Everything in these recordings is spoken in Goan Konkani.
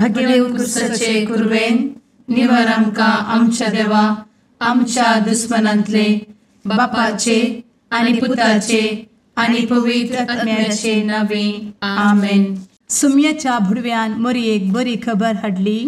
भगेव कुरवेन निवर आमकां आमच्या देवा आमच्या दुस्मनांतले बापाचे आनी पुताचे आनी पवित्र आत्म्याचे नावे आमेन. सुम्याच्या भुडव्यान मोरयेक बरी खबर हाडली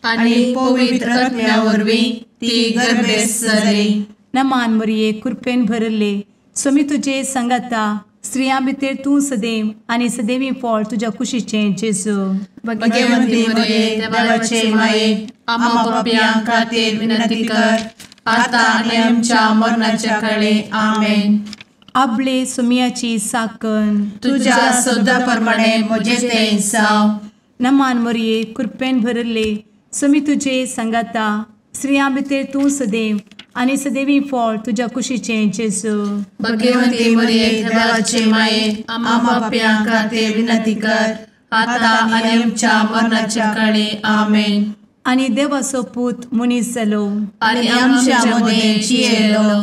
आनी पवित्र आत्म्या वरवीं ती गर्भेस्त जाली. नमान मोरये, कृपेन भरले, स्वामी तुजे संगाता, स्त्रियां भितर तूं सदैव आनी सदैवी फळ तुज्या कुशीचें जेजू. भगवंती मोरये, देवाचे माये, आम्हा पापयां खातीर विनंती कर आता आनी आमच्या मरणाच्या काळे. आमेन. आपले सुम्याची साकन तुज्या सदा प्रमाणे म्हजें तें जावं. नमान मोरये, कृपेन भरले, स्वामी तुजे संगाता, स्त्रियां भितर तूं सदैव आनी सदैवी फळ तुज्या कुशीचें जेजू. भगवंती मोरये, देवाचे माये, आम्हा पापयां खातीर विनंती कर आता आनी आमच्या मरणाच्या काळे. आमेन. आनी देवाचो पूत मनीस जालो आनी आमच्या मदें जियेलो.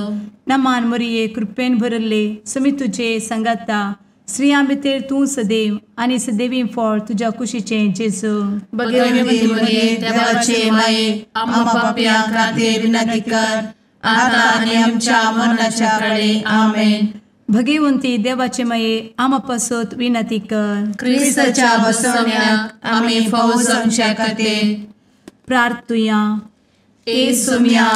नमान मोरये, कृपेन भरले, स्वामी तुजे संगाता, स्त्रियां भितर तूं सदैव आनी सदैवी फळ तुज्या कुशीचें जेजू. भगवंती मोरये, देवाचे माये, आम्हा पापयां खातीर विनंती कर आता आनी आमच्या मरणाच्या काळे. आमेन. भगवंती देवाचे माये, आम्हा पासत विनंती कर. क्रिस्ताच्या बसवण्याक आमी फावो जावच्या खातीर प्रार्थुया. ए सुम्या,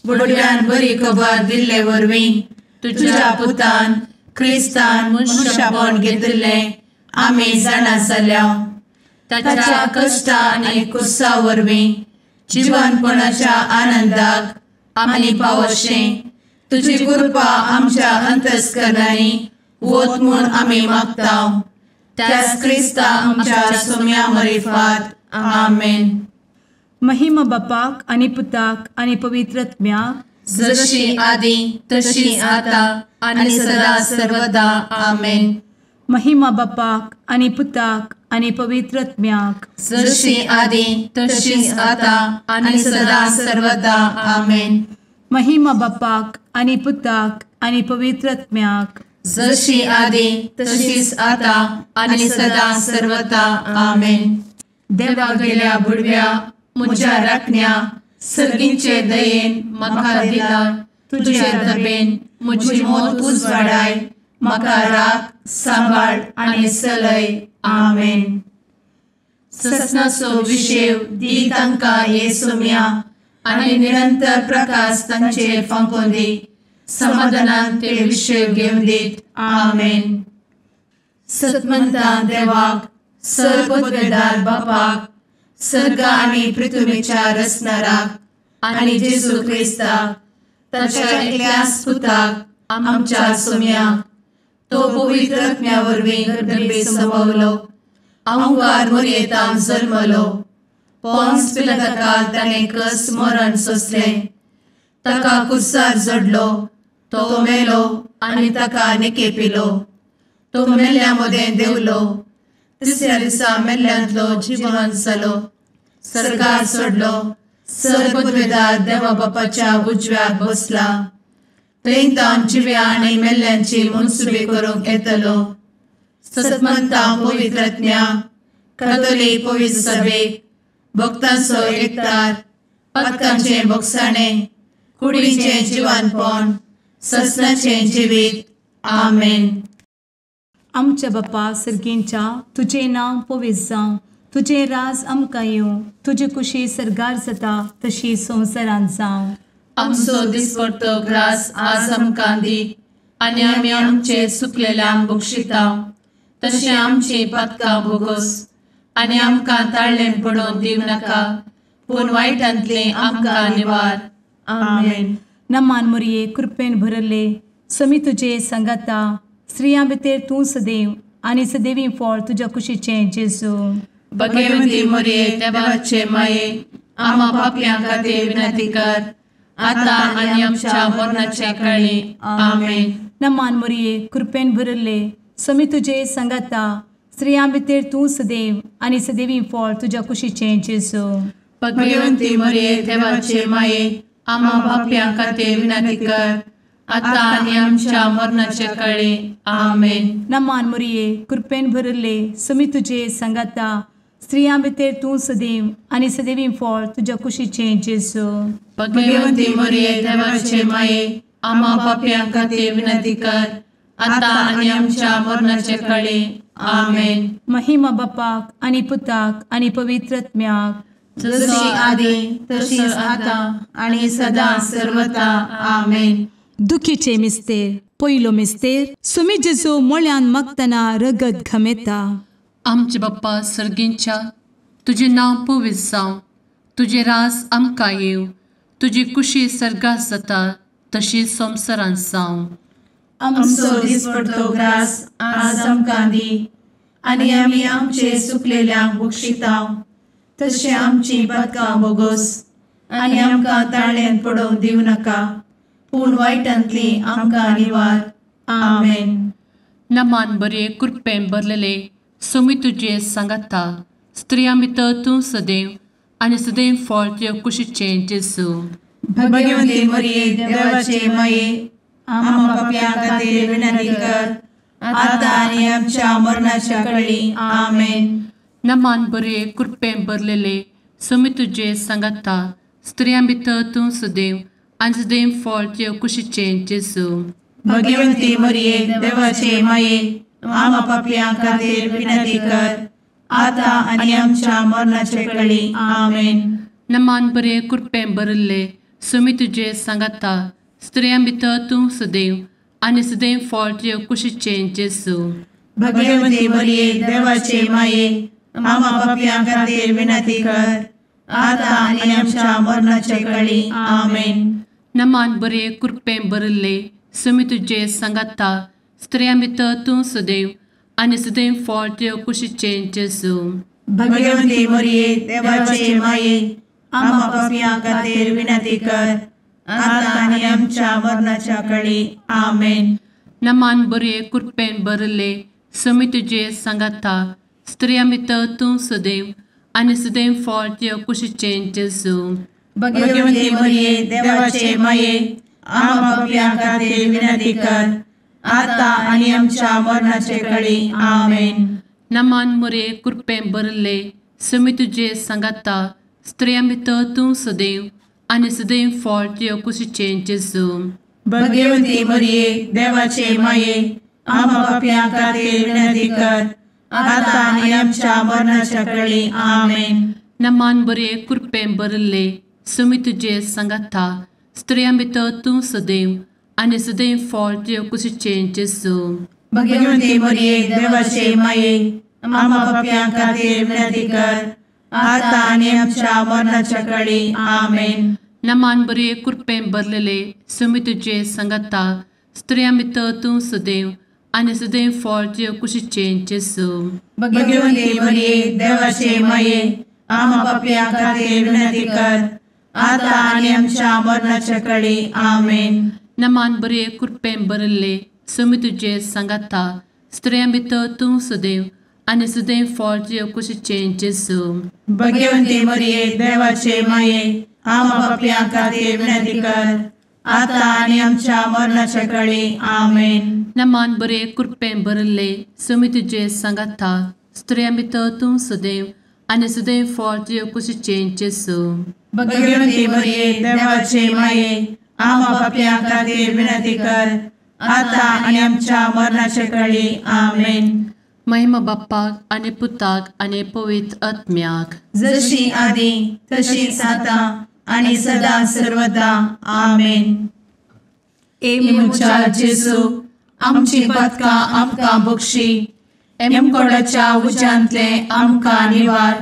बुडव्यान बरी खबर दिल्ले वरवीं तुज्या पुतान क्रिस्तान मनशापण घेतिल्लें आमी जाणा जाल्या. ताच्या कश्टा आनी कुसा वरवीं जिवनपणाच्या आनंदाक आमी पावशें तुजी कृपा आमच्या अंतस्करणांनी वत म्हूण आमी मागता. त्याच क्रिस्ता आमच्या सुम्या मरिफात. आमेन. महिमा बापाक आनी पुताक आनी पवित्र आत्म्याक, जशी आदी तशी आता आनी सदा सर्वदा. आमेन. महिमा बापाक आनी पुताक आनी पवित्र आत्म्याक, जशी आदी तशी आता आनी सदा सर्वदा. आमेन. महिमा बापाक आनी पुताक आनी पवित्र आत्म्याक, जशी आदी तशीच आता आनी सदा सर्वदा. आमेन. देवा गेल्या बुडव्या म्हज्या राखण्या सर्गींचे दयेन म्हाका दिला तुजे दबेन म्हजी मोत उजवाडाय, म्हाका राख सांबाळ आनी सलय. आमेन. ससनाचो विशेव दी तांकां हे सुम्या आनी निरंतर प्रकाश तांचेर फांकोवन दी, समाधानान ते विशेव घेवन दीत. आमेन. सतमंता देवाक, सर्वपदवेदार बापाक, सर्ग आनी पृथ्वीच्या रचणाराक आनी जेजू क्रिस्ताक ताच्या एकल्याच पुताक आमच्या सुम्याक, तो पवित्र आत्म्या वरवीं गर्भे संभवलो, अहंकार मोरयेतान जल्मलो, पोन्स पिलाताकाल ताणें कस मरण सोंसलें, ताका कुर्सार जडलो, तो मेलो आनी ताका निकेपिलो, तो मेल्ल्या मदें देंवलो, तिसऱ्या दिसा मेल्ल्यांतलो जिवन जालो, सर्गार सोडलो, सर्वपदवेदार देवा बापाच्या उजव्याक बसला, थंय तावन जिव्या आनी मेल्ल्यांची मनसुबी करूंक येतलो. सतमंता पवित्र आत्म्या, कातोलीक पवित्र सभेक, भक्तांचो एकतार, पातकांचें भोगसाणें, कुडीचें जिवानपण, ससनाचें जिवीत. आमेन. आमच्या बापा सर्गींच्या, तुजें नांव पवित्र जावं, तुजें राज आमकां येवं, तुजी कुशी सर्गार जाता तशी संवसारांत जावं. आमचो दिसपडतो ग्रास आज आमकां दी आनी आमी आमचे सुकलेल्यांक बक्षिता तशें आमची पातकां भोगोस आनी आमकां ताळ्ळें पडोवन दिवं नाका, पूण वायटांतलें आमकां निवार. आमेन. नमान मोरये, कृपेन भरले, स्वामी तुजे संगाता, स्त्रियां भितर तूं सदैव आनी सदैवी फळ तुज्या कुशीचें जेजू. भगवंती मोरये, देवाचे माये, आम्हा पापयां खातीर विनंती कर आता आनी आमच्या मरणाच्या काळी. आमेन. नमान मोरये, कृपेन भरले, स्वामी तुजे संगाता, स्त्रियां भितर तूं सदैव आनी सदैवी फळ तुज्या कुशीचें जेजू. भगवंती मोरये, देवाचे माये, आम्हा पापयां खातीर विनंती कर आता आनी आमच्या मरणाच्या काळी. आमेन. नमान मोरये, कृपेन भरले, स्वामी तुजे संगाता, स्त्रियां भितर तूं सदैव आनी सदैवी फळ तुज्या कुशीचें जेजू. भगवंती मरिये देवाचे माये, आम्हा पापयां खातीर विनंती कर, आतां आनी आमच्या मरणाचे कळे. आमेन. महिमा बापाक आनी पुताक आनी पवित्र आत्म्याक, जशी आदी तशीच आतां आनी सदां सर्वता. आमेन. दुखीचे मिस्तेर. पयलो मिस्तेर, सुमी जेजू मोळ्यान मागतना रगत घमेता. आमचे बाप्पा सर्गींच्या, तुजें नांव पवित्र जावं, तुजें रास आमकां येवं, तुजी कुशी सर्गात जाता तशी संवसारांत जावं. आमचो दिसपडतो ग्रास आज आमकां दी, आनी आमी आमचे सुकलेल्यांक बक्षिता तशें आमची पातकां बोगोस, आनी आमकां ताळ्यान पडोवंक दिवं नाका, पूण वायटांतली आमकां निवार. आमेन. नमान बरे कृपेन भरलेले सोमी तुजे सांगाता, स्त्रियां भितर तूं सदैव आनी सदैव फळ तुज्या कुशीचें जेजू. भगवंती मरिये देवाचे माये, आम्हा पापयां खातीर विनंती कर, आतां आनी आमच्या मरणाच्या कळी. आमेन. नमान बरे कृपेन भरलेले सोमी तुजे सांगाता, स्त्रियां भितर तूं सदैव आनी सदैव फळ तुज्या कुशीचें जेजू. भगवंती मरिये देवाचे माये, आम्हा पापयां खातीर विनंती कर, आतां आनी आमच्या मरणाचे कळी. आमेन. नमान बरे कृपेन भरिल्ले सोमी तुजे सांगाता, स्त्रियां भितर तूं सदैव आनी सदैव फळ तुज्या कुशीचें जेजू. भगवंती मरिये देवाचे माये, आम्हा पापयां खातीर विनंती कर, आतां आनी आमच्या मरणाचे कळी. आमेन. नमान बरे कृपेन भरिल्ले सोमी तुजे सांगाता, स्त्रियां भितर तूं सदैव आनी सदैव फळ तुज्या कुशीचें जेजू. भगवंती मरिये देवाचे माये, आम्हा पापयां खातीर विनंती कर, आतां आनी आमच्या मरणाच्या कळी. आमेन. नमान बरे कृपेन भरिल्ले सोमी तुजे सांगाता, स्त्रियां भितर तूं सदैव आनी सदैव फळ तुज्या कुशीचें जेजू. भगवंती मरिये देवाचे माये, आम्हा पापयां खातीर विनंती कर, आतां आनी आमच्या मरणाचे कळी. आमेन. नमान मरिये कृपेन भरिल्ले सोमी तुजे सांगाता, स्त्रियां भितर तूं सदैव आनी सदैव फळ तुज्या कुशीचें जेजू. भगवंती मरिये देवाचे माये, आम्हा पापयां खातीर विनंती कर, आतां आनी आमच्या मरणाच्या कळी. आमेन. नमान बरे कृपेन भरिल्ले सोमी तुजे सांगाता, स्त्रियां भितर तूं सदैव आनी सदैव फळ तुज्या कुशीचें जेजू. भगवंती मरिये देवाचे माये, आम्हा पापयां खातीर विनंती कर, आतां आनी आमच्या मरणाच्या कळी. आमेन. नमान बरे कृपेन भरलेले सोमी तुजे सांगाता, स्त्रियां भितर तूं सदैव आनी सदैव फळ तुज्या कुशीचें जेजू. भगवंती मरिये देवाचे माये, आम्हा पापयां खातीर विनंती कर, आतां आनी आमच्या मरणाच्या कळी. आमेन. नमान बरे कृपेन भरिल्ले सोमी तुजे सांगाता, स्त्रियां भितर तूं सदैव आनी सदैव फळ तुज्या कुशीचें जेजू. भगवंती मरिये देवाचे माये, आम्हा पापयां खातीर विनंती कर, आतां आनी आमच्या मरणाच्या कळी. आमेन. नमान बरे कृपेन भरिल्ले सोमी तुजे सांगाता, स्त्रियां भितर तूं सदैव आनी सदैव फळ तुज्या कुशीचें जेजू. भगवंती मरिये देवाचे माये, आम्हा पापयां खातीर विनंती कर, आतां आनी आमच्या मरणाच्या कळी. आमेन. महिमा बाप्पाक आनी पुताक आनी पवित्र आत्म्याक, जशी आदी तशीच आतां आनी सदां सर्वदा. आमेन. ए म्हज्या जेजू, आमची पातकां आमकां बक्षी, एमकोडाच्या उज्यांतले आमकां निवार,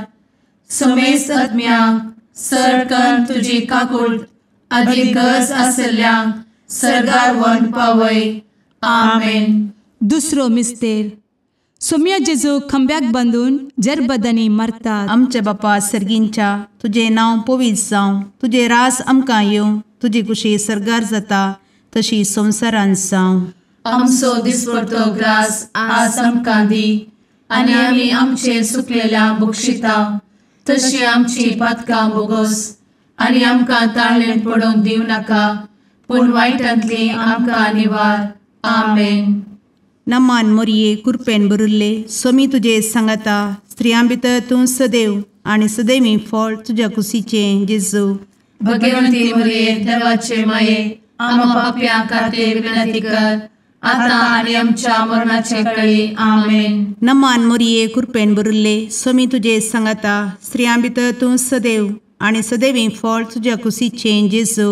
समेस्त आत्म्यांक सर तुजी काकूट आदी गरज आसल्ल्यांक सर्गार व्हरून पावय. आमेन. दुसरो मिस्तेर, सोम्या जेजू खंब्याक बांदून जरबदांनी मारतात. आमच्या बापा सर्गींच्या, तुजें नांव पवित्र जावं, तुजें रास आमकां येवं, तुजी कुशी सर्गार जाता तशी संवसारांत जावं. आमचो दिसपडतो ग्रास आज आमकां दी, आनी आमी आमचे सुकलेल्या बक्षिता तशी आमची पातकां बोगोस, आनी आमकां ताळ्ळेन पडोवंक दिवं नाका, पूण वायटांतली आमकां निवार. आमेन. नमान मोरये कृपेन भरिल्ले, स्वामी तुजे सांगाता, स्त्रियां भितर तूं सदैव आनी सदैवी फळ तुज्या कुशीचें जेजू। भगवंती मरिये देवाचे माये आम्हा पाप्यां खातीर विनंती कर आता आनी आमच्या मरणाचे वेळी। आमेन। नमान मोरये कृपेन भरिल्ले स्वामी तुजे सांगाता स्त्रियां भितर तूं सदैव आनी सदैवी फळ तुज्या कुशीचें जेजू।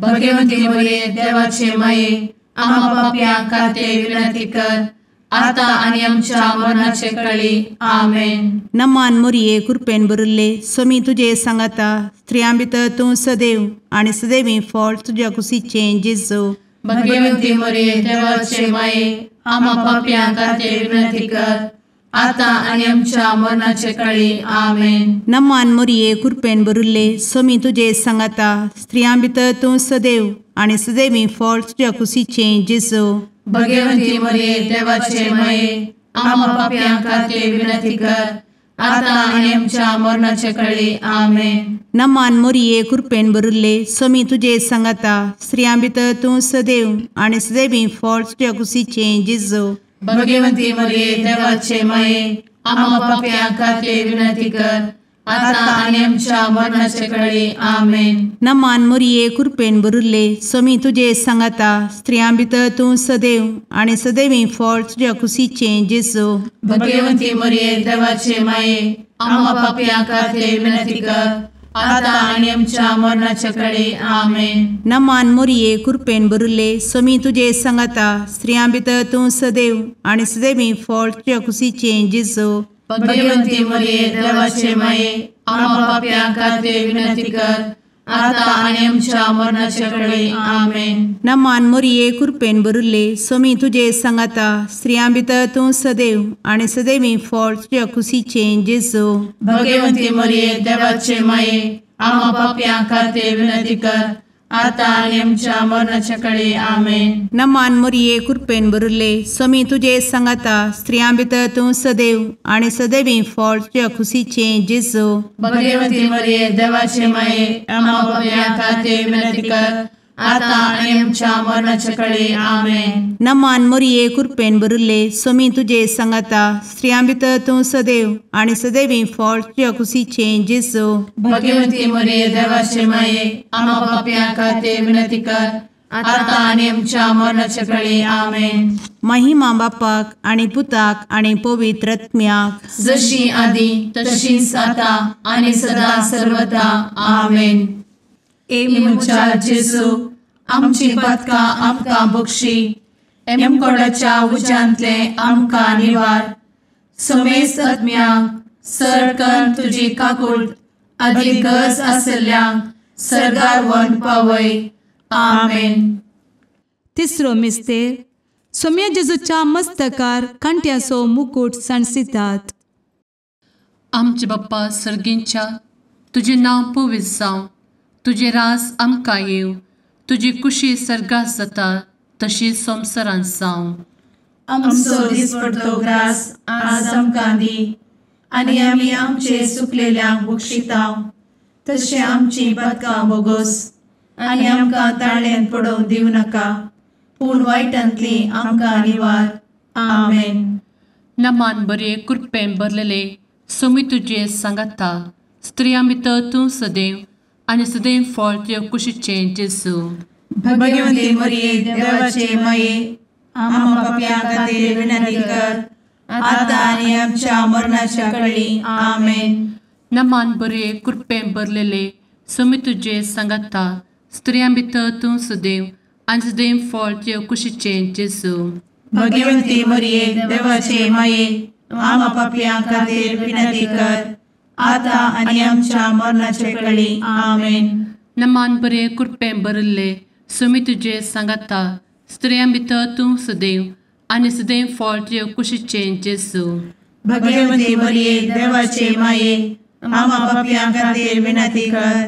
भगवंती मरिये देवाचे माये आम्हा पाप्यां खातीर विनंती कर आता आनी आमच्या मरणाचे वेळी। आमेन। नमान मोरये कृपेन भरिल्ले स्वामी तुजे सांगाता स्त्रियां भितर तूं सदैव आनी सदैवी फळ तुज्या कुशीचें जेजू। भगवंती मरिये देवाचे माये आम्हा पाप्यां खातीर विनंती कर आता आनी आमच्या मरणाचे वेळी। आमेन। नमान मोरये कृपेन भरिल्ले स्वामी तुजे सांगाता स्त्रियां भितर तूं सदैव आनी सदैवी फळ तुज्या कुशीचें जेजू। भगवंती मरिये देवाचे माये आम्हा पाप्यां खातीर विनंती कर आता आनी आमच्या मरणाचे वेळी। आमेन। नमान मोरये कृपेन भरिल्ले स्वामी तुजे सांगाता स्त्रियां भितर तूं सदैव आनी सदैवी फळ तुज्या कुशीचें जेजू। भगवंती मरिये देवाचे माये आम्हा पाप्यां खातीर विनंती कर आता आनी आमच्या मरणाचे वेळी। आमेन। नमान मोरये कृपेन भरिल्ले स्वामी तुजे सांगाता स्त्रियां भितर तूं सदैव आनी सदैवी फळ तुज्या कुशीचें जेजू। भगवंती मरिये देवाचे माये आम्हा पाप्यां खातीर विनंती कर आता आनी आमच्या मरणाचे वेळी। आमेन। नमान मोरये कृपेन भरिल्ले स्वामी तुजे सांगाता स्त्रियां भितर तूं सदैव आनी सदैवी फळ तुज्या कुशीचें जेजू। भगवंती मरिये देवाचे माये आम्हा पाप्यां खातीर विनंती कर आता आनी आमच्या मरणाचे वेळी। आमेन। नमान मोरये कृपेन भरिल्ले स्वामी तुजे सांगाता स्त्रियां भितर तूं सदैव आनी सदैवी फळ तुज्या कुशीचें जेजू। भगवंती मरिये देवाचे माये आम्हा पाप्यां खातीर विनंती कर आता आनी आमच्या मरणाचे वेळी। आमेन। नमान मोरये कृपेन भरिल्ले स्वामी तुजे सांगाता स्त्रियां भितर तूं सदैव आनी सदैवी फळ तुज्या कुशीचें जेजू। भगवंती मरिये देवाचे माये आम्हा पाप्यां खातीर विनंती कर आता आनी आमच्या मरणाचे वेळी। आमेन। नमान मोरये कृपेन भरिल्ले स्वामी तुजे सांगाता स्त्रियां भितर तूं सदैव आनी सदैवी फळ तुज्या कुशीचें जेजू। भगवंती मरिये देवाचे माये आम्हा पाप्यां खातीर विनंती कर आता आनी आमच्या मरणाचे वेळी। आमेन। महिमा बापाक आनी पुताक आनी पवित्र आत्म्याक जशी आदी तशीच आता आनी सदा सर्वदा। आमेन। ए म्हज्या जेजू आमची पातकां आमकां बक्षी एमकोडाच्या उज्यांतले आमकां निवार समेस्त आत्म्यांक सरकन तुजी काकूट आदी गरज आशिल्ल्यांक सर्गार व्हरून पावय। आमेन। तिसरो मिस्तेर सोम्या जेजूच्या मस्तकार कांट्याचो मुकूट सांडसितात। आमचे बाप्पा सर्गींच्या तुजें नांव पवित्र जावं, तुजें राज आमकां येवं, तुजी कुशी सर्गात जाता तशी संवसारांत जावं। आमचो दिसपडतो ग्रास आज आमकां दी आनी आमी आमचे सुकलेल्यांक बक्षिता तशें आमची पातकां बोगोस आनी आमकां ताळ्यान पडोवंक दिवं नाका पूण वायटांतली आमकां निवार। आमेन। नमान बरे कृपेन भरलेले स्वामी तुजे सांगाता स्त्रियां भितर तूं सदैव आनी सदैव फळ तुज्या कुशीचें जेजू। भगवंती मरिये देवाचे माये आम्हा पाप्यां खातीर विनंती कर आता आनी आमच्या मरणाच्या वेळी। आमेन। नमान बरे कृपेन भरलेले स्वामी तुजे सांगाता स्त्रियां भितर तूं सदैव आनी सदैव फळ तुज्या कुशीचें जेजू। भगवंती मरिये देवाचे माये आम्हा पाप्यां खातीर विनंती कर आता आनी आमच्या मरणाचे वेळी। आमेन। नमान बरे कृपेन भरिल्ले स्वामी तुजे सांगाता स्त्रियां भितर तूं सदैव आनी सदैव फळ तुज्या कुशीचें जेजू। भगवंती मरिये देवाचे माये आम्हा पाप्यां खातीर विनंती कर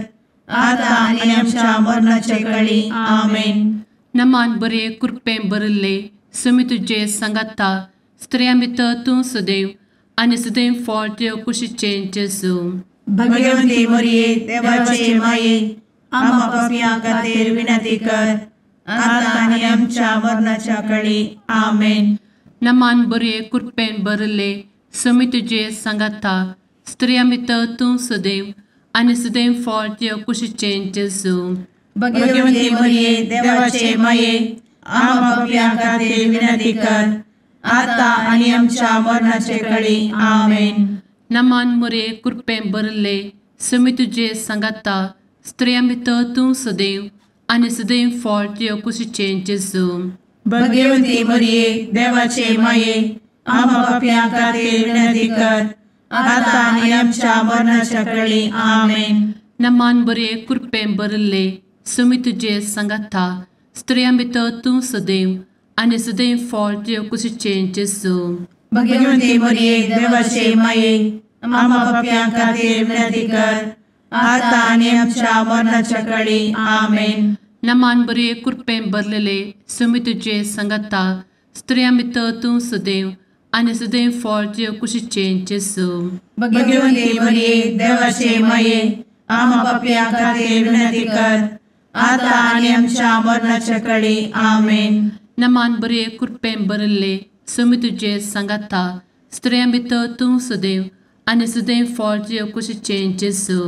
आता आनी आमच्या मरणाचे वेळी। आमेन। नमान बरे कृपेन भरिल्ले स्वामी तुजे सांगाता स्त्रियां भितर तूं सदैव आनी सदैव फळ तुज्या कुशीचें जेजू। भगवंती मरिये देवाचे माये आम्हा पाप्यां खातीर विनंती कर आता आनी आमच्या मरणाच्या वेळी। आमेन। नमान बरे कृपेन भरिल्ले समी तुजे सांगाता स्त्रियां भितर तूं सदैव आनी सदैव फळ तुज्या कुशीचें जेजू. भगवती मरिये देवाचे माये आम्हा पाप्यां खातीर विनंती कर आता आनी आमच्या मरणाचे कळी. आमेन. नमान मोरये कृपेन भरिल्ले समी तुजे सांगाता स्त्रियां भितर तूं सदैव आनी सदैव फळ तुज्या कुशीचें जेजू. भगवती मरिये देवाचे माये आम्हा पाप्यां खातीर विनंती कर आता आनी आमच्या मरणाच्या कळी. आमेन. नमान बरे कृपेन भरिल्ले समी तुजे सांगाता स्त्रियां भितर तूं सदैव आनी सदैव फळ तुज्या कुशीचें जेजू. भगवती मरिये देवाचे माये आम्हा पाप्यां खातीर विनंती कर आता आनी आमच्या मरणाच्या कळी. आमेन. नमान बरे कृपेन भरलेले समी तुजे सांगाता स्त्रियां भितर तूं सदैव आनी सदैव फळ तुज्या कुशीचें जेजू. भगवती मरिये देवाचे माये आम्हा पाप्यां खातीर विनंती कर आता आनी आमच्या मरणाच्या कळी. आमेन. नमान बरे कृपेन भरिल्ले समी तुजे सांगाता स्त्रियां भितर तूं सदैव आनी सदैव फळ तुज्या कुशीचें जेजू.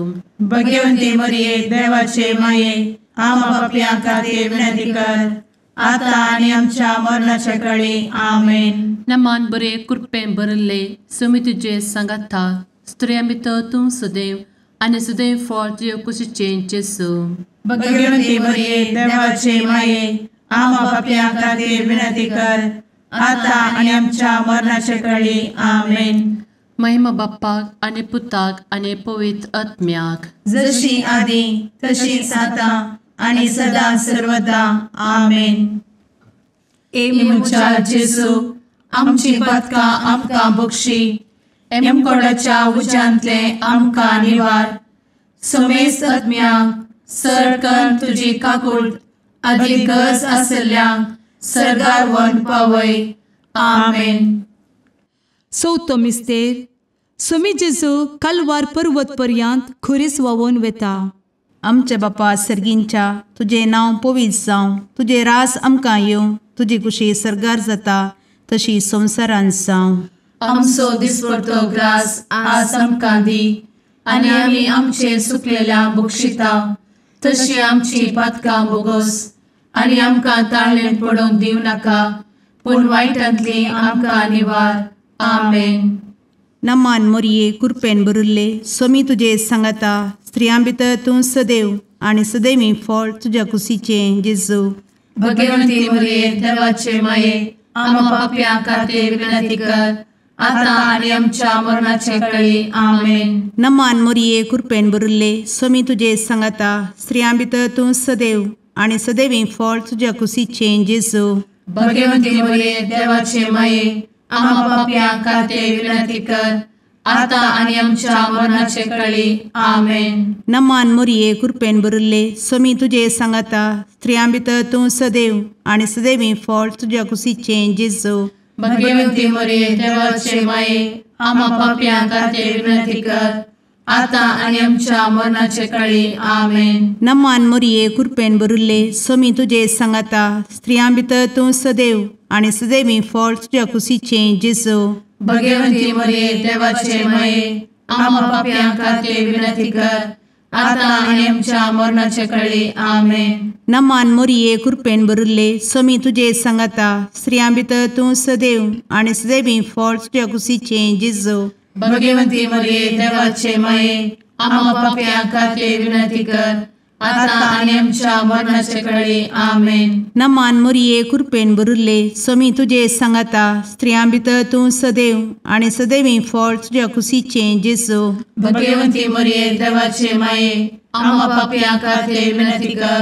भगवती मरिये देवाचे माये आम्हा पाप्यां खातीर विनंती कर आता आनी आमच्या मरणाच्या कळी. आमेन. नमान बरे कृपेन भरिल्ले समी तुजे सांगाता स्त्रियां भितर तूं सदैव आनी सदैव फळ तुज्या कुशीचें जेजू. भगवती मरिये देवाचे माये आम्हा पाप्यां खातीर विनंती कर आता आनी आमच्या मरणाच्या कळी. आमेन. महिमा बाप्पाक आनी पुताक आनी पवित्र आत्म्याक, जशी आदी तशीच आता आनी सदा सर्वदा. आमेन. ए म्हज्या जेजू आमची पातकां आमकां बक्षी, एमकोडाच्या उज्यांतले आमकां निवार, समेस्त आत्म्यांक सरकन तुजी काकूट आदी गरज आसल्ल्यांक सर्गार व्हरून पावय. आमेन. चवथो मिस्तेर सुमी जेजू कालवार पर्वत पर्यंत खुरीस व्हांवून वेता. आमच्या बापा सर्गींच्या तुजें नांव पवित्र जावं, तुजें राज आमकां येवं, तुजी कुशी सर्गार जाता तशी संवसारांत जावं. आमचो दिसपडतो ग्रास आज आमकां दी आनी आमी आमचे सुकलेल्या बक्षिता तशी आमची पातकां बोगोस आनी आमकां ताळेन पडोवंक दिवं नाका पूण वायटांतली आमकां निवार. आमेन. नमान मोरये कृपेन भरिल्ले सोमी तुजे सांगाता स्त्रियां भितर तूं सदैव आनी सदैवी फळ तुज्या कुशीचें जेजू. भगवंती मोरये देवाचे माये आम्हा पाप्यां खातीर विनंती कर आता आनी आमच्या मरणाचे कळी. आमेन. नमान मोरये कृपेन भरिल्ले सोमी तुजे सांगाता स्त्रियां भितर तूं सदैव आनी सदैवी फळ तुज्या कुशीचें जेजू. भगवंती मोरये देवाचे माये आम्हा पाप्यां खातीर विनंती कर आता आनी आमच्या मरणाचे कळी. आमेन. नमान मोरये कृपेन भरिल्ले सोमी तुजे सांगाता स्त्रियां भितर तूं सदैव आनी सदैवी फळ तुज्या कुशीचें जेजू. भगवंती मोरये देवाचे माये आम्हा पाप्यां खातीर विनंती कर आता आनी आमच्या मरणाचे कळी. आमेन. नमान मोरये कृपेन भरिल्ले सोमी तुजे सांगाता स्त्रियां भितर तूं सदैव आनी सदैवी फळ तुज्या कुशीचें जेजू. भगवंती मोरये देवाचे माये आम्हा पाप्यां खातीर विनंती कर आता आनी आमच्या मरणाचे कळी. आमेन. नमान मोरये कृपेन भरिल्ले सोमी तुजे सांगाता स्त्रियां भितर तूं सदैव आनी सदैवी फळ तुज्या कुशीचें जेजू. भगवंती मोरये देवाचे माये आम्हा पाप्यां खातीर विनंती कर आता आनी आमच्या मरणाचे कळी. आमेन. नमान मोरये कृपेन भरिल्ले सोमी तुजे सांगाता स्त्रियां भितर तूं सदैव आनी सदैवी फळ तुज्या कुशीचें जेजू. भगवंती मोरये देवाचे माये आम्हा पाप्यां खातीर विनंती कर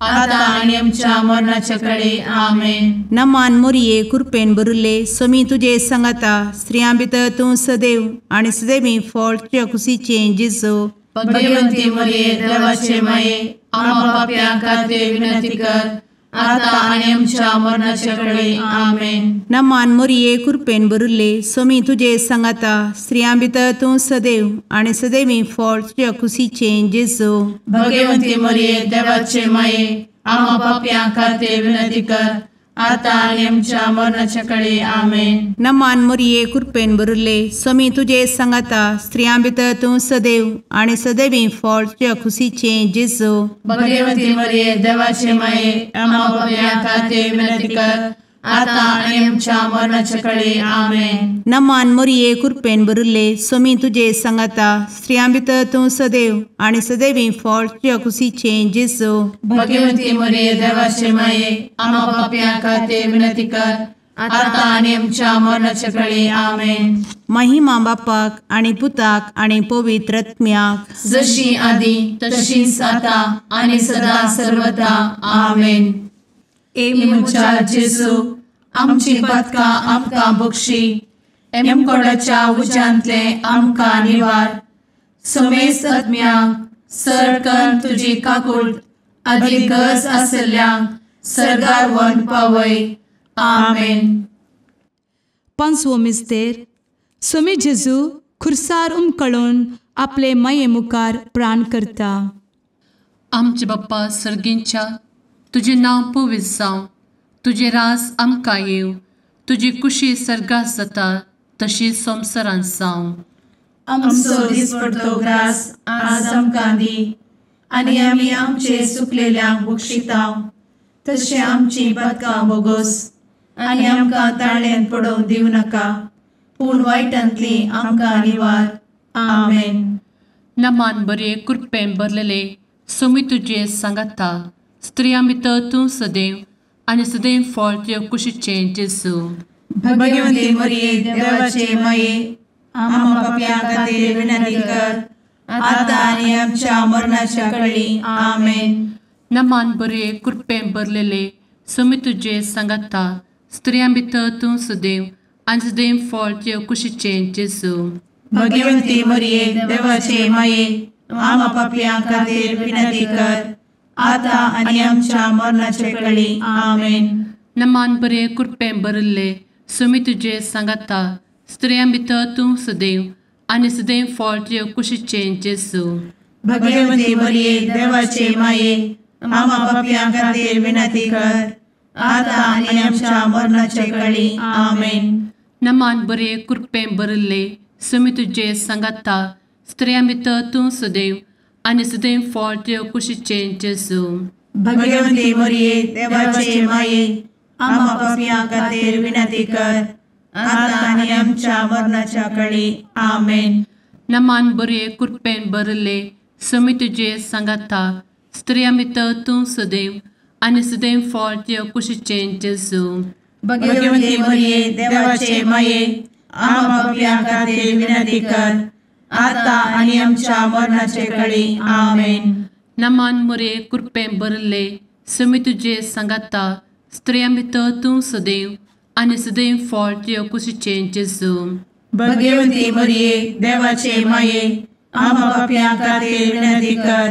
आता आनी आमच्या मरणाचे कळी. आमेन. नमान मोरये कृपेन भरिल्ले सोमी तुजे सांगाता स्त्रियां भितर तूं सदैव आनी सदैवी फळ तुज्या कुशीचें जेजू. भगवंती मोरये देवाचे माये आम्हा पाप्यां खातीर विनंती कर आता आनी आमच्या मरणाचे कळी. आमेन. नमान मोरये कृपेन भरिल्ले सोमी तुजे सांगाता स्त्रियां भितर तूं सदैव आनी सदैवी फळ तुज्या कुशीचें जेजू. भगवंती मोरये देवाचे माये आम्हा पाप्यां खातीर विनंती कर आतां आनी आमच्या मरणाच्या कळे. आमेन. नमान मोरये कृपेन भरिल्ले, स्वामी तुजे सांगाता, स्त्रियां भितर तूं सदैव आनी सदैवी फळ तुज्या खुशीचें जेजू. भगवती मरिये देवाचे माये, आम्हा पाप्यां खातीर विनंती कर, आतां आनी आमच्या मरणाच्या कळे. आमेन. नमान मोरये कृपेन भरिल्ले, स्वामी तुजे सांगाता, स्त्रियां भितर तूं सदैव आनी सदैवी फळ तुज्या खुशीचें जेजू. भगवती मरिये देवाचे माये, आम्हा पाप्यां खातीर विनंती कर, आतां आनी आमच्या मरणाच्या कळे. आमेन. महिमा बापाक आनी पुताक आनी पवित्र आत्म्याक, जशी आदी तशीच आतां आनी सदा सर्वदा. आमेन. ए म्हज्या जेजू, आमची पातकां आमकां बक्षी, एमकोडाच्या उज्यांतले आमकां निवार, समेस्त आत्म्यांक सरकन तुजी काकूट आदी गरज आसल्ल्यांक सर्गार व्हरून पावय. आमेन. पांचवो मिस्तेर. स्वामी जेजू खुर्सार उमकळून आपले माये मुखार प्राण करता. आमचे बाप्पा सर्गींच्या, तुजें नांव पवित्र जावं, तुजें राज आमकां येवं, तुजी कुशी सर्गात जाता तशी संवसारांत जावं. आमचो दिसपडतो ग्रास आज आमकां दी, आनी आमी आमचे सुकलेल्यांक बक्षितांव, तशें आमची पातकां बोगोस, आनी आमकां ताळ्यांत पडोवंक दिवं नाका, पूण वायटांतली आमकां निवार. आमेन. नमान बरे कृपेन भरलेले, स्वामी तुजे सांगाता, स्त्रियां भितर तूं सदैव आनी सदैव फळ तुज्या कुशीचें जेजू. भगवती मरिये देवाचे माये, आम्हा पाप्यां खातीर विनंती कर, आतां आनी आमच्या मरणाच्या कळी. आमेन. नमान बरे कृपेन भरलेले, स्वामी तुजे सांगाता, स्त्रियां भितर तूं सदैव आनी सदैव फळ तुज्या कुशीचें जेजू. भगवती मरिये देवाचे माये, आम्हा पाप्यां खातीर विनंती कर, आतां आनी आमच्या मरणाचे कळी. आमेन. नमान बरे कृपेन भरिल्ले, स्वामी तुजे सांगाता, स्त्रियां भितर तूं सदैव आनी सदैव फळ तुज्या कुशीचें जेजू. भगवती मरिये देवाचे माये, आम्हा पाप्यां खातीर विनंती कर, आतां आनी आमच्या मरणाचे कळी. आमेन. नमान बरे कृपेन भरिल्ले, स्वामी तुजे सांगाता, स्त्रियां भितर तूं सदैव आनी सदैव फळ तुज्या कुशीचें जेजू. भगवती मरिये देवाचे माये, आम्हा पाप्यां खातीर विनंती कर, आतां आनी आमच्या मरणाच्या कळी. आमेन. नमान बरे कृपेन भरिल्ले, स्वामी तुजे सांगाता, स्त्रियां भितर तूं सदैव आनी सदैव फळ तुज्या कुशीचें जेजू. भगवती मरिये देवाचे माये, आम्हा पाप्यां खातीर विनंती कर, आतां आनी आमच्या मरणाचे कळी. आमेन. नमान मरिये कृपेन भरिल्ले, स्वामी तुजे सांगाता, स्त्रियां भितर तूं सदैव आनी सदैव फळ तुज्या कुशीचें जेजू. भगवती मरिये देवाचे माये, आम्हा पाप्यां खातीर विनंती कर,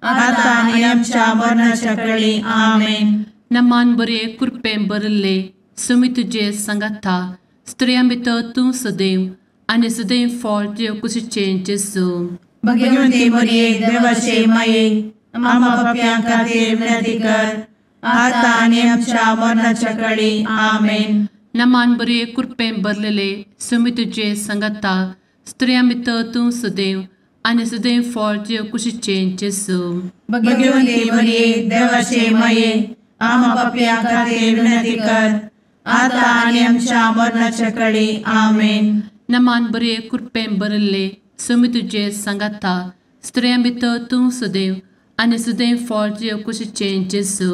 आतां आनी आमच्या मरणाच्या कळी. आमेन. नमान बरे कृपेन भरिल्ले, स्वामी तुजे सांगाता, स्त्रियां भितर तूं सदैव आनी सदैव फळ तुज्या कुशीचें जेजू. भगवती मरिये देवाचे माये, आम्हा पाप्यां खातीर विनंती कर, आतां आनी आमच्या मरणाच्या कळी. आमेन. नमान बरे कृपेन भरलेले, स्वामी तुजे सांगाता, स्त्रियां भितर तूं सदैव आनी सदैव फळ तुज्या कुशीचें जेजू. भगवती मरिये देवाचे माये, आम्हा पाप्यां खातीर विनंती कर, आतां आनी आमच्या मरणाच्या कळी. आमेन. नमान बरे कृपेन भरिल्ले, स्वामी तुजे सांगाता, स्त्रियां भितर तूं सदैव आनी सदैव फळ तुज्या कुशीचें जेजू.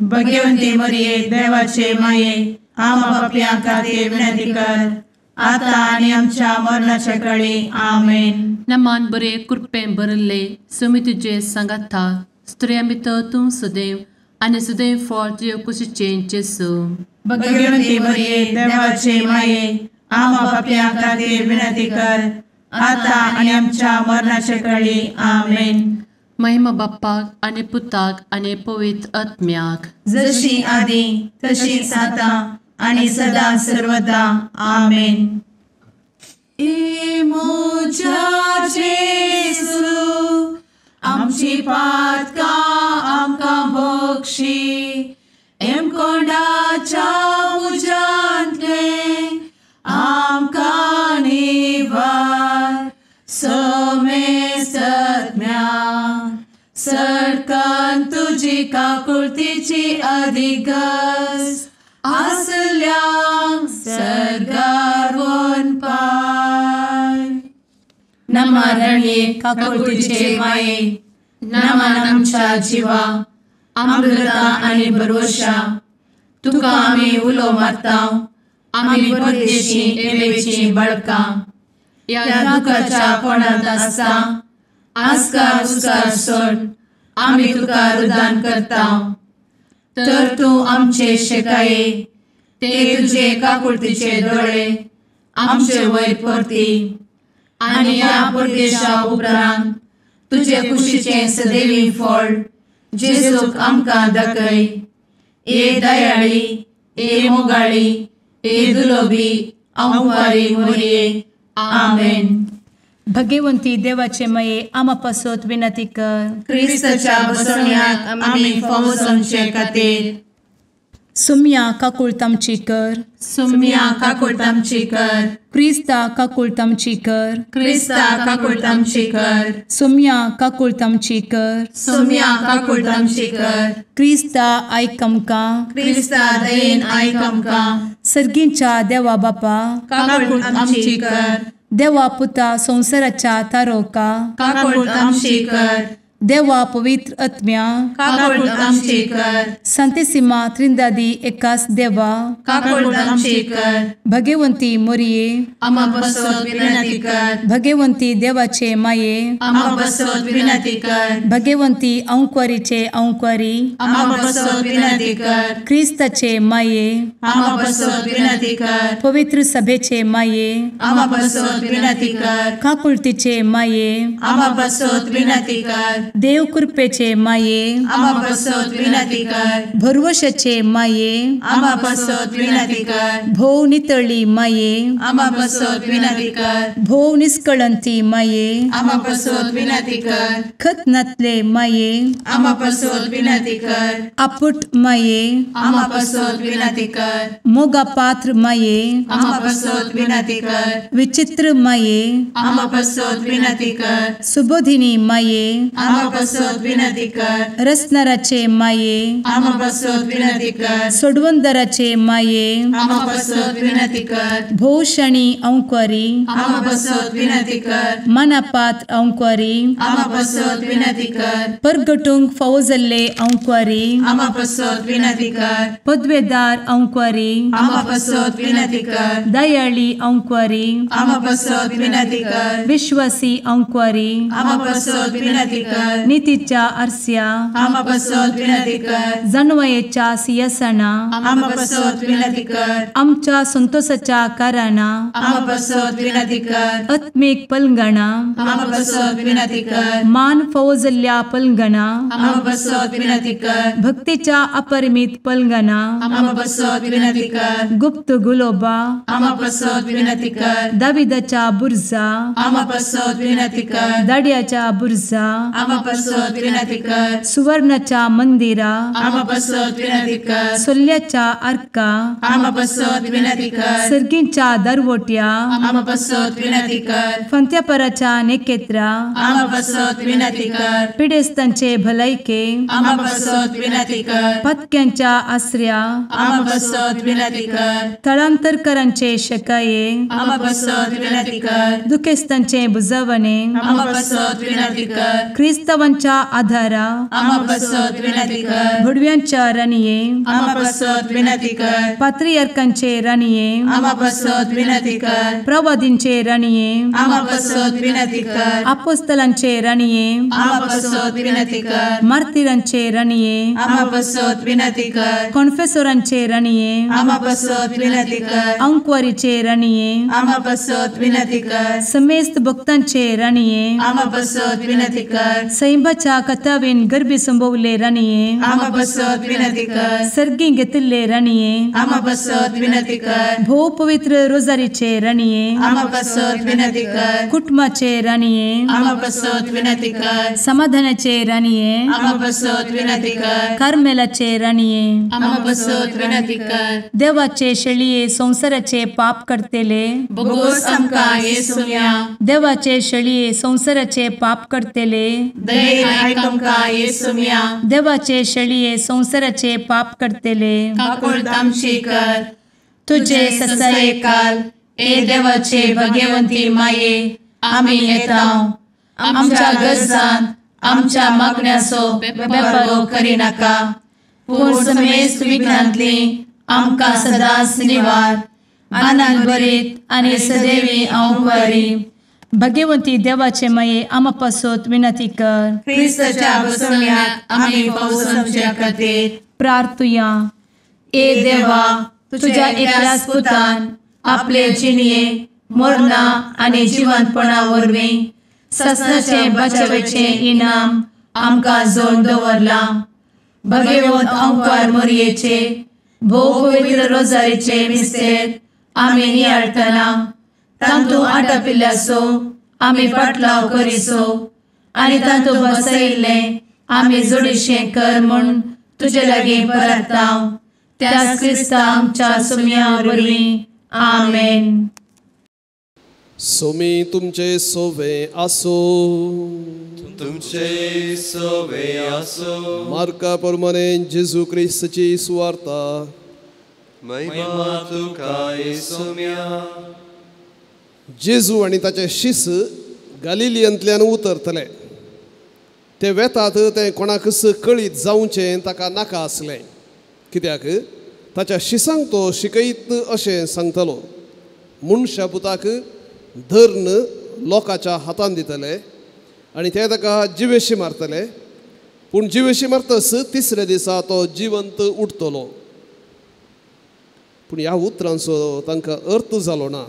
भगवती मरिये देवाचे माये, आम्हा पाप्यां खातीर विनंती कर, आतां आनी आमच्या मरणाच्या कळी. आमेन. नमान बरे कृपेन भरिल्ले, स्वामी तुजे सांगाता, स्त्रियां भितर तूं सदैव आनी सदैव फळ तुज्या कुशीचें जेजू. भगवती मरिये देवाचे माये, आम्हा पाप्यां खातीर विनंती कर, आतां आनी आमच्या मरणाच्या कळी. आमेन. महिमा बाप्पाक आनी पुताक आनी पवित्र आत्म्याक, जशी आदी तशीच आतां आनी सदा सर्वदा. आमेन. ए म्हज्या जेजू, आमची पातकां आमकां बक्षी, एमकोंडाच्या तुजी काकुळतीची अधिगस आसल्यांक सर्गार वनपाय. नमा रणये काकुळतीचे माये, नमन आमच्या जिवा, अमृता आनी भरवशा, तुका आमी उलो मारता, आमी परदेशी एवेची बळकां, ह्या दुखाच्या कोणांत आसता आस्कार उस्कार सोड आमी तुका रुदान करता. तर तूं आमचे शेकाये ते तुजे काकुळतीचे दोळे आमचे वयर परती आनी ह्या परदेशा उपरांत तुजे कुशीचें सदैवी फळ जेजूक आमकां दाखय. ए दयाळी, ए मोगाळी, ए दुलोबी अंवारी मोरये. आमेन. भगवंती देवाचे मये आमा पासत विनंती कर. क्रिस्ताच्या बसवण्याक आमी फावो जावचे खातीर. सुम्या काकुळत आमची कर. सुम्या काकुळत आमची कर. क्रिस्ता काकुळत आमची कर. क्रिस्ता काकुळत आमची कर. सुम्या काकुळत आमची कर. सुम्या काकुळत आमची कर. क्रिस्ता आयक आमकां. क्रिस्ता दयेन आयक आमकां. सर्गींच्या देवा बापा काकुळत आमची कर. देवा पुता संवसाराच्या तारोका काकुळत आमची कर. देवा पवित्र आत्म्या काकुळत आमची कर. संतेसिमा त्रिंदादी एकास देवा काकुळत आमची कर. भगवंती मोरये आमा पासत विनंती कर. भगवंती देवाचे माये आमा पासत विनंती कर. भगवंती अंकुरीचे अंकुरी आमा पासत विनंती कर. क्रिस्ताचे माये आमा पासत विनंती कर. पवित्र सभेचे माये आमा पासत विनंती कर. काकुळतीचे माये आमा पासत विनंती कर. देव कृपेचे माये आमा पासत विनंती कर. भरवशाचे माये आमा पासत विनंती कर. भोव नितळी माये आमा पासत विनंती कर. भोव निष्कळंती माये आमा पासत विनंती कर. खत नातले माये आमा पासत विनंती कर. आपुट माये आमा पासत विनंती कर. मोगा पात्र माये आमा पासत विनंती कर. विचित्र माये आमा पासत विनंती कर. सुबोधिनी माये आमा पासत विनंती कर. रसनाराचे माये आमा पासत विनंती कर. सोडवंदराचे माये आमा पासत विनंती कर. भोवशणी अंकुरी आमा पासत विनंती कर. मनापात्र अंकुरी आमा पासत विनंती कर. परगटूंक फावो जाल्ले अंकुरी आमा पासत विनंती कर. पदवेदार अंकुरी आमा पासत विनंती कर. दयाळी अंकुरी आमा पासत विनंती कर. विश्वासी अंकुरी आमा पासत विनंती कर. नितीच्या आरस्या आमा पासत विनंती कर. जानवयेच्या सिंहासना आमा पासत विनंती कर. आमच्या संतोषाच्या कारणा आमा पासत विनंती कर. आत्मीक पलंगणा आमा पासत विनंती कर. मान फावो जाल्ल्या पलंगणा आमा पासत विनंती कर. भक्तीच्या अपरिमित पलंगणा आमा पासत विनंती कर. गुप्त गुलोबा आमा पासत विनंती कर. दाविदाच्या बुर्जा आमा पासत विनंती कर. दाड्याच्या बुर्जा आमा पासत विनंती कर. सुवर्णाच्या मंदिरा आमा पासत विनंती कर. सोल्ल्याच्या आर्का आमा पासत विनंती कर. सर्गींच्या दरवट्या आमा पासत विनंती कर. फंत्यापराच्या नेकेत्रा आमा पासत विनंती कर. पिडेस्तांचे भलायके आमा पासत विनंती कर. पत्क्यांच्या आसऱ्या आमा पासत विनंती कर. थळांतरकरांचे शकाये आमा पासत विनंती कर. दुखेस्तांचे बुजवणे आमा पासत विनंती कर. क्रिस्तावांच्या आधारा आमा पासत विनंती कर. भुडव्यांच्या राणये आमा पासत विनंती कर. पात्रियार्कांचे राणये आमा पासत विनंती कर. प्रवादींचे राणये आमा पासत विनंती कर. आपोस्तलांचे राणये आमा पासत विनंती कर. मार्तिरांचे राणये आमा पासत विनंती कर. कॉन्फेसोरांचे राणये आमा पासत विनंती कर. अंकुवारीचे राणये आमा पासत विनंती कर. समेस्त भक्तांचे राणये आमा पासत विनंती कर. सैंबाच्या कथावेन गर्भी संभवले राणये आमा पासत विनंती कर. सर्गी घेतिल्ले राणये आमा पासत विनंती कर. भोव पवित्र रोजारीचे राणये आमा पासत विनंती कर. कुटुंबाचे राणये आमा पासत विनंती कर. समाधानाचे राणये आमा पासत विनंती कर. कार्मेलाचे राणये आमा पासत विनंती कर. देवाचे शेळये संवसाराचे पाप करतेले बोगोस आमकां येसुम्या देवाचे शेळये संवसाराचे पाप करतेले दयेन आयक आमकां येसुम्या. देवाचे शेळये संवसाराचे पाप करतले काकुळट आमची कर. तुजे ससायेकाल ए देवाचे भगवंती माये आमी येता आमच्या गरजान आमच्या मागण्याचो बेपर्वो करिनाका पूण समेस्त विघ्नांतली आमकां सदांच निवार. आनंद भरीत आनी सदैवी अंवकारी. भगवंती देवाचे माये आमा पासत विनंती कर. क्रिस्ताच्या बसवण्याक आमी पावसाच्या खातीर प्रार्थुया. ए देवा तुझ्या एकल्याच पुतान आपले जिणये मरणा आनी जिवंतपणा वरवीं ससनाचे बचावेचे इनाम आमकां जोड दवरलां. भगवंत अंकार मोरयेचे भोव पवित्र रोजारीचे मिस्तेर आमी नियाळटना तांतू आटापिल्ल्याचो आमी पाटलाव करिसो आनी तांतू बसयिल्लें आमी जोडीशें कर म्हूण तुजे लागीं परता त्याच क्रिस्ता आमच्या सुम्या वरवीं. आमेन. सोमी तुमचे सोवे आसो. तुमचे सोवे आसो. मार्का प्रमाणे जेजू क्रिस्ताची सुवार्ता. महिमा तुका येसुम्या. जेजू आनी ताचे शिस गालिलियंतल्यान उतरतले. ते वेतात तें कोणाकच कळीत जावचें ताका नाका आसलें कित्याक ताच्या शिसांक तो शिकयत अशें सांगतलो. मनशा पुताक धरून लोकांच्या हातान दितले आनी ते ताका जिवेशी मारतले पूण जिवेशी मारतस तिसऱ्या दिसा तो जिवंत उठतलो. पूण ह्या उतरांचो तांकां अर्थ जालो ना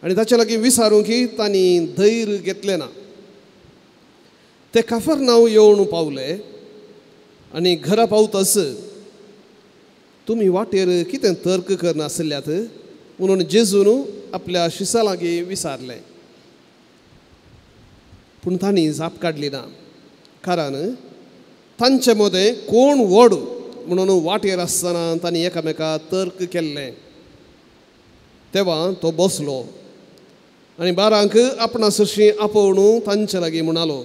आनी ताचे लागीं विचारूंक की तांणी धैर्य घेतलें ना. ते काफरनांव येवन पावले आनी घरा पावतस तुमी वाटेर कितें तर्क करनासल्यात म्हणून जेजून आपल्या शिसा लागीं विचारलें. पूण तांणी जाप काडली ना कारण तांचे मदें कोण व्हड म्हणून वाटेर आसतना तांणी एकामेका तर्क केल्लें. तेवा तो बसलो आनी बारांक आपणा सरशीं आपोवन तांचे लागीं म्हणालो,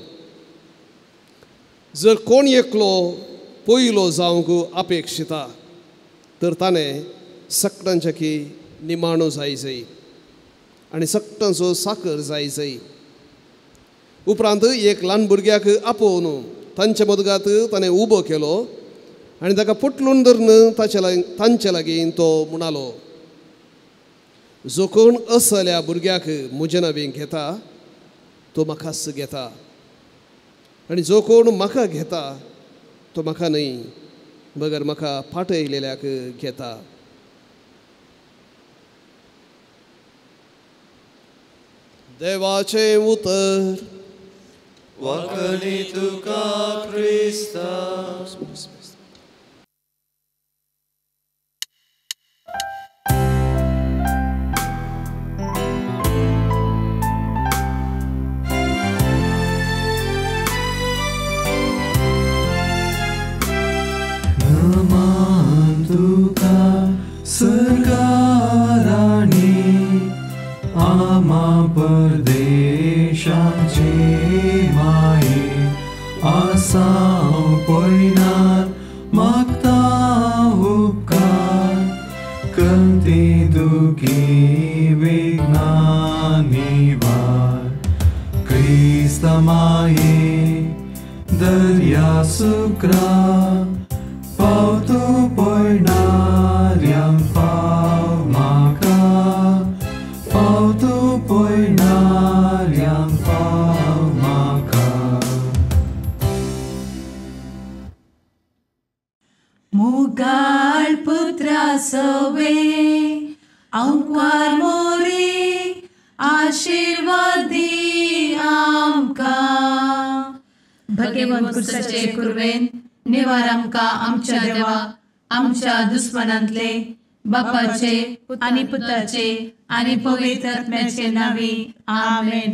जर कोण एकलो पयलो जावंक अपेक्षिता तर ताणें सगळ्यांच्या की निमाणो जाय जाय आनी सगळ्यांचो साकर जाय जाय. उपरांत एक ल्हान भुरग्याक आपोवन तांचे मदगात ताणें उबो केलो आनी ताका पोटलून धरून तांचे लागीं तो म्हणालो, जो कोण असल्या भुरग्याक म्हजे नांवान घेता तो म्हाकाच घेता आनी जो कोण म्हाका घेता तो म्हाका न्हय बगर म्हाका पाटयलेल्याक घेता. देवाचें उतर. वखणी तुका क्रिस्ता. नमान तुका सर्गाराणी आमा परदेशाचे माये आसाव पयनार मागता उपकार कंती दुखी विघ्ना निवार क्रिस्ता माये दर्या सुक्रा पावतो पयणाऱ्यांक पाव म्हाका पावतो पयणाऱ्यांक पाव म्हाका. मुगाळ पुत्रा सवे अंकार मोरे आशीर्वादी आमकां. भगवंत कुर्साचे कुर्वेन निवार आमकां आमच्या देवा आमच्या दुस्मनांतले बापाचे आनी पुताचे आनी पवित्र आत्म्याचे नांवी. आमेन.